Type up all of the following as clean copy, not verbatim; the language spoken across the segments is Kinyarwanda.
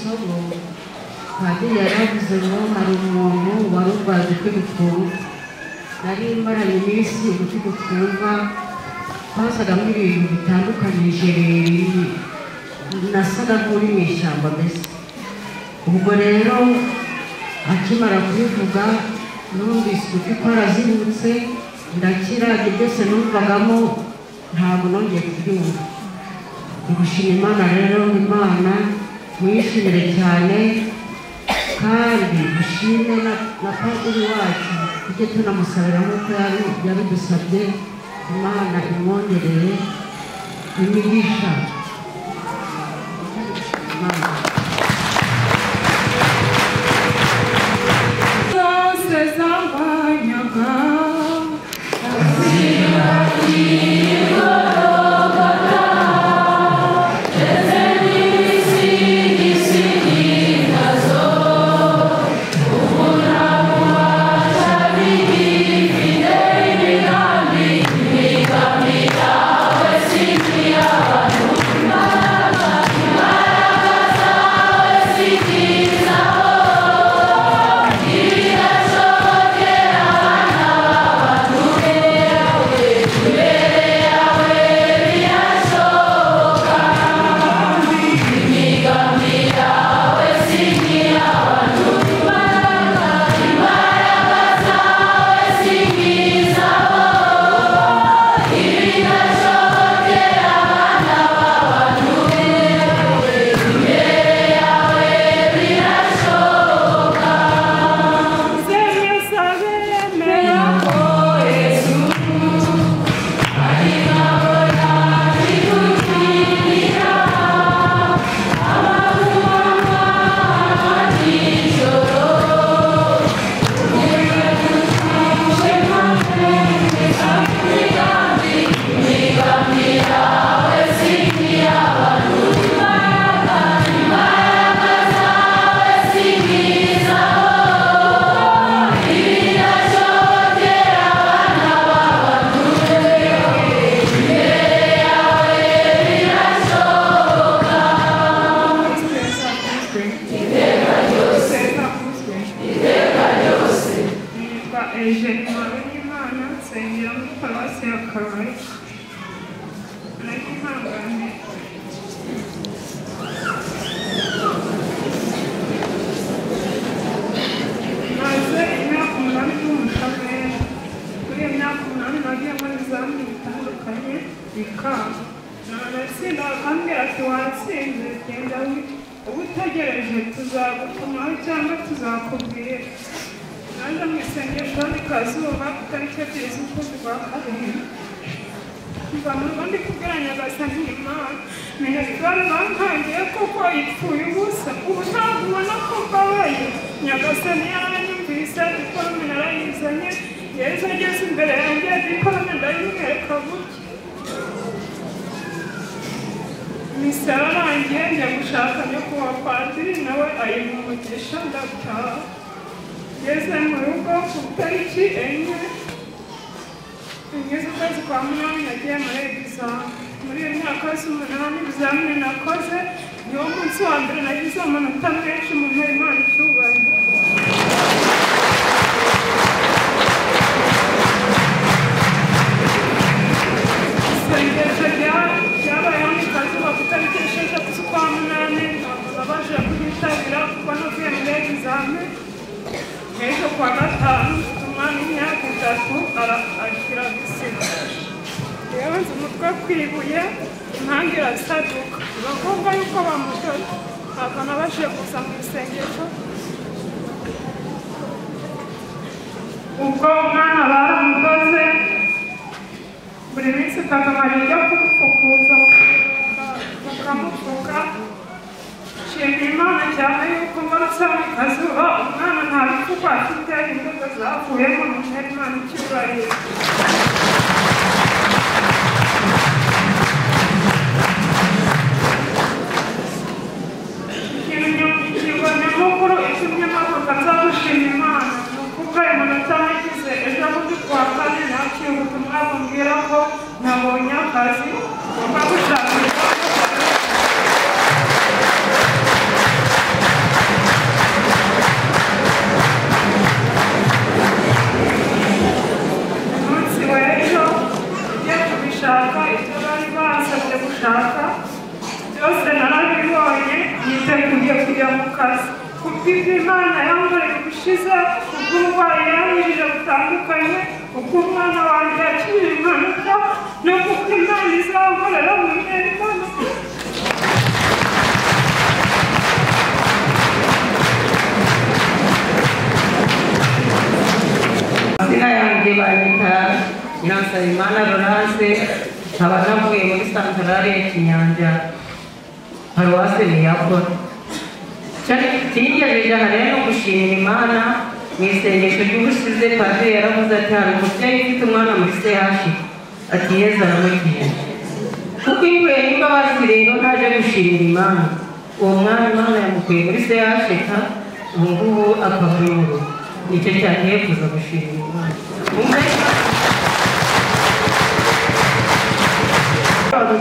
Isomo padiri yaravuze ngo hari umuntu wari urwaye ugutwi gutumva. Nari maranye iminsi ugutwi gutumva, twasagamo ibintu bitandukanyije, nasaga nk'uri mu ishyamba mbese. Ubwo rero akimara kubivuga numvise ugutwi kwarazibutse, ndakira, ibyo byose numvagamo ntabwo nongeye kubyumva. Gushima Imana rero, Imana mwishimire cyane, kandi dushime na padiri wacu, tujye tunamusabira nk'uko yabidusabye. Imana imwongerere imigisha. Zose zambanyaga ubwo umwana baramudoze buri minsi itatu nkajya kumupfukuza bakamupfuka. Nshima Imana cyane yuko ngarutse mu kazuba umwana nta bipfuko afite, indodo zavuyemo. Ni Imana icyubahiro. Ikintu nyamukuru itumye mpaguruka nza gushima Imana ni ukuvuga amanota nagize ejo bundi kuwa kane, nakiriye ubutumwa bumbwira ko nabonye akazi ngomba gushakisha. akazi kubw'ibyo Imana yankoreye ubushize, kubw'uburwayi yankijije butandukanye, kubw'umwana wanjye yakiriye impanuka, no kuko Imana izankorera mu nteko. Amazina yanjye banyita Nyiransabimana Laurence, nkaba navuye muri santarare ya Kinyanja, paruwase Niyakora. Ikingejeje aha rero ni ugushimira Imana. Mu isengesho ry'ubushize padiri yaravuze ati hari umubyeyi ufite umwana muri CH, ati Yezu aramukije. Kuko impuhwe n'imbabazi rero ntaje gushimira Imana, uwo mwana Imana yamukuye muri CH, ubu ngubu akaba ari mu rugo. Nicyo cyanteye kuza gushimira Imana.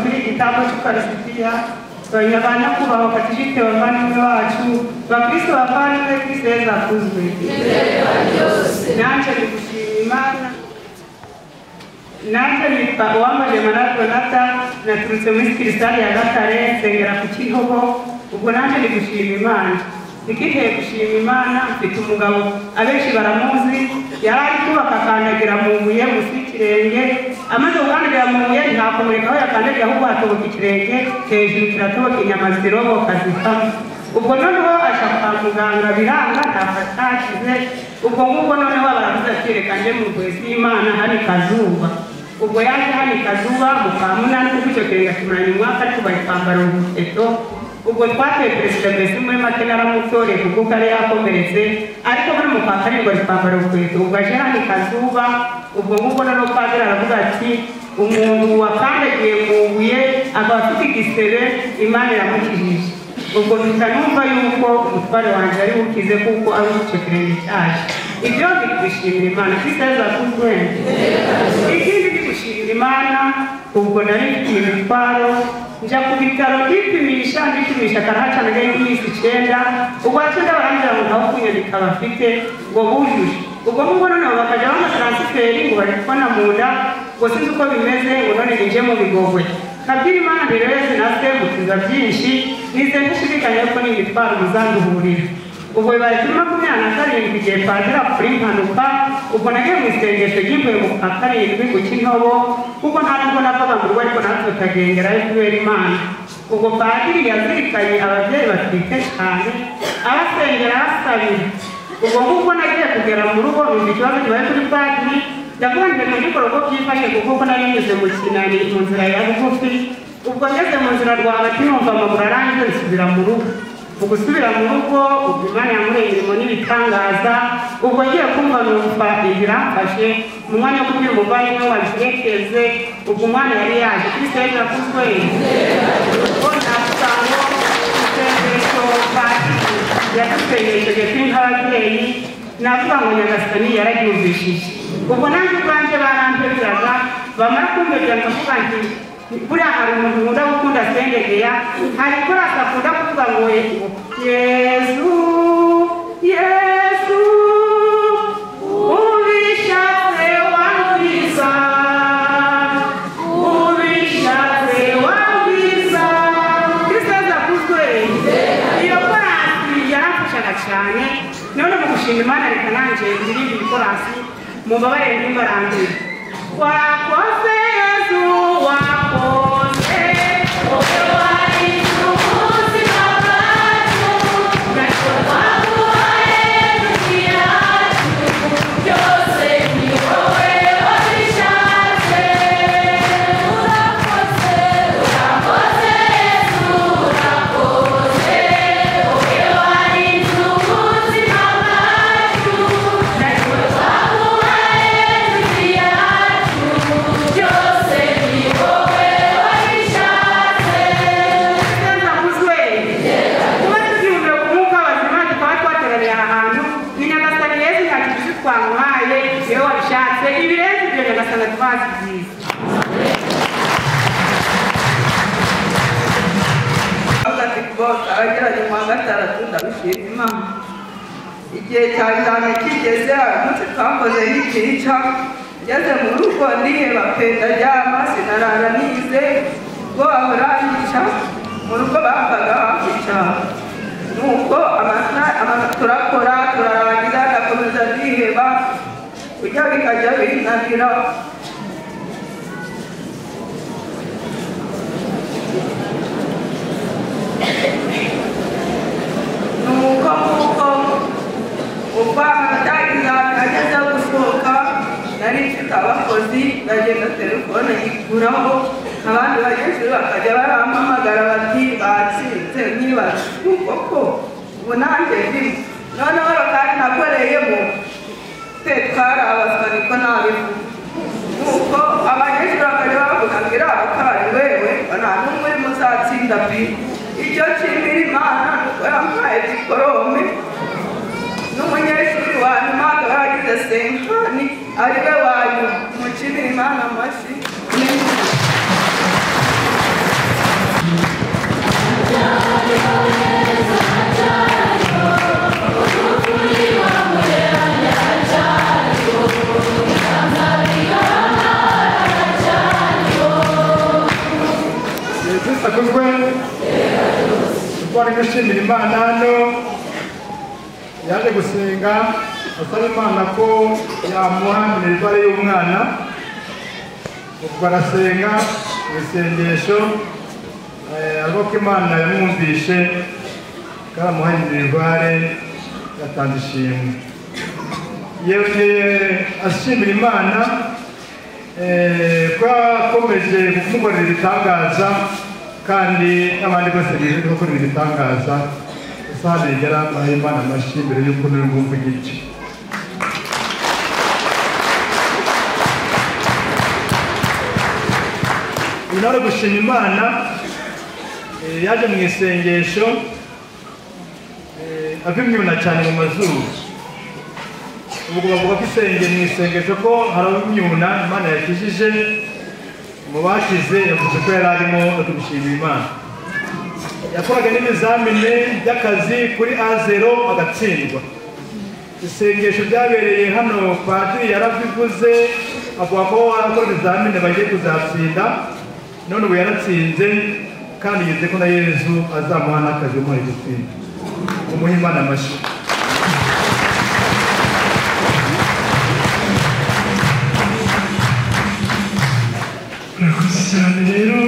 Turi igitambo cy'Ukarisitiya, banyakubahwa katekisite bavandimwe bacu, bakristo bavandimwe, Kristo Yezu akuzwe. Nanjye ndi gushima Imana. Nanjye nitwa Uwambaje Marie Donata, naturutse muri Kirisitari ya Gatare, nsengera ku Kihogo. Ubwo nanjye ndi gushima Imana. Ikinteye gushima Imana, mfite umugabo abenshi baramuzi, yari ari kubaka akandagira mu buye munsi y'ikirenge, amaze gukandagira mu buye ntihakomereka aho yakandagiye, ahubwo hatoboka ikirenge hejuru kiratoboka, inyama ziroboka zivamo. Ubwo noneho aja kwa muganga biranga, ntapfa atakize. Ubwo ngubwo noneho baravuze ati reka nje mu rwezi y'Imana hari kazuba. Ubwo yaje hano Kazuba mu kwa munani, kuko icyo kirenge akimaranye umwaka ariko bari kwambara urukweto. Ubwo twateye perezida mbese muri make naramutoreye kuko kari yakomeretse, ariko muri mu kwa karindwi ari kwambara urukweto. Ubwo aje hano Kazuba, ubwo ngubwo noneho padiri aravuga ati umuntu wakandagiye mu buye akaba afite igisebe, Imana iramukijije. Ubwo mpita numva yuko umutware wanjye ari bukize kuko ari icyo kirenge cyaje. Ibyo ndi kubishimira Imana. Kristo Yezu akuzwe. Ikindi ndi gushimira Imana, ubwo nari mfite imitwaro, njya ku bitaro ndipimisha, ndipimisha karahaca najyayo iminsi 9. Ubwo cyenda barambwira ngo ntaho kunyandika bafite, ngo bujuje. Ubwo ngubwo noneho bakajya bampa taransiferi ngo bari kubona mu nda, ngo sinzi uko bimeze, ngo none ninje mu Bigogwe. Kabwira Imana rero Yezu natwe gukiza byinshi, nizeye ntashidikanya ko n'imitwaro muzanduhurira. Ubwo bibaye kuri 27 igihe padiri akora impanuka, ubwo nagiye mu isengesho ry'impuhwe mu kwa karindwi ku Kintobo, kuko nta nubwo navaga mu rugo ariko natwe tukagenderayo kubera Imana. Ubwo padiri yazirikanye ababyeyi batwite cyane, abasengera abasabira. Ubwo ngubwo nagiye kugera mu rugo numva ikibazo kibaye kuri padiri, ndavuga nti reka mbikore uko byifashe kuko nari nyuze mu kinani mu nzira ya bugufi. Ubwo ngeze mu nzira rwagati numva amaguru arangiye nsubira mu rugo. Mu gusubira mu rugo ubwo Imana yankoreye imirimo n'ibitangaza. Ubwo ngiye kumva numva ibiramfashe mu mwanya wo kubwira umuvandimwe ngo abiherekeze, ubwo umwana yari yaje. Kristo Yezu akuzwe. Ubwo navuga ngo isengesho padiri yadusengesheje turi nk'ababyeyi, navuga ngo Nyagasani yararyumvishije. Ubwo nanjye ubwanjye barampeberaga, bamara kumpebera nkavuga nti buriya hari umuntu nkunda gukunda Sendegeya, hari korasi akunda kuvuga ngo Yezu, Yezu, ubishatse wankiza, ubishatse wankiza. Kristo Yezu akuzwe. Iyo korasi yaramfashaga cyane. None mu gushima Imana reka nanjye ndirimbe iyi korasi, mumbabarire ntimbarambire. Wakoze Yezu, wakoze, wowe wari ubuzima bwacu, natwe twaguhaye inshuti yacu, byose ni wowe wabishatse. Urakoze, urakoze Yezu, urakoze, wowe wari ubuzima bwacu, natwe twaguhaye inshuti yacu, byose ni wowe wabishatse. Akuzwe. Kuba tugihumeka umwuka w'abazima tukaba twateraniye aha hantu, ni Nyagasani Yezu nta kiguzi twamuhaye, niwe wabishatse. Ibirenze ibyo Nyagasani atubazi byiza. Abageranye mu wa gatandatu ndabishima Imana. Igihe cya cyane kigeze, umunsi twakoze n'ikica, ngeze mu rugo ndiheba pe, ndaryama sinarara nize, ubwoba buranyica, mu rugo bambaga hafi cyane. Nuko Turakora turarangiza, ndakomeza ndiheba, kurya bikajya binanira. Nuko nguko ubwo amanota y'ibizami ageze gusohoka, nari mfite abakozi, ndagenda telefone nyikuraho, abandi banyeshuri bakajya barampamagara bati batsinze, nkibaza koko ubu nanjye ndimo. Noneho kandi nakoreyemo twe twarabazwa, niko nabivuga. Nuko abanyeshuri bakajya bavuga ngo iriya kari wewe nta n'umwe urimo uzatsinda pe. Icyo nshimira Imana ni uko yampaye diporome, n'umunyeshuri wa nyuma akaba yaragize senkani ari we wa nyuma. Mushimire Imana amashyi. Yesu akuzwe. Kuko ari gushimira Imana hano, yaje gusenga asaba Imana ko yamuha minerivare y'umwana. Ubwo arasenga mu isengesho, avuga ko Imana yamwumvishe kandi amuha minerivare, yatanze ishimwe. Yongeye ashimira Imana ko yakomeje kumukorera ibitangaza, kandi n'abandi bose bize gukora ibitangaza. Usanga rigera Imana amashyi mbere y'uko n'urwumva igice. Uyu nawe gushima Imana, yaje mu isengesho avimyuna cyane mu mazuru. Ubwo bavuga ko isenge mu isengesho ko hari abimyuna Imana yakijije, mu bakize yavuze ko yari arimo gushima Imana. Yakoraga n'ibizamini by'akazi kuri A0 agatsindwa. Isengesho ryabereye hano padiri yarabivuze, avuga ko arakora ibizamini bagiye kuzatsinda, none ubu yaratsinze kandi yizeye ko na Yezu azamuha n'akazi umuhaye gutsinda. Umuhe Imana amashyi. Murakoze cyane. Rero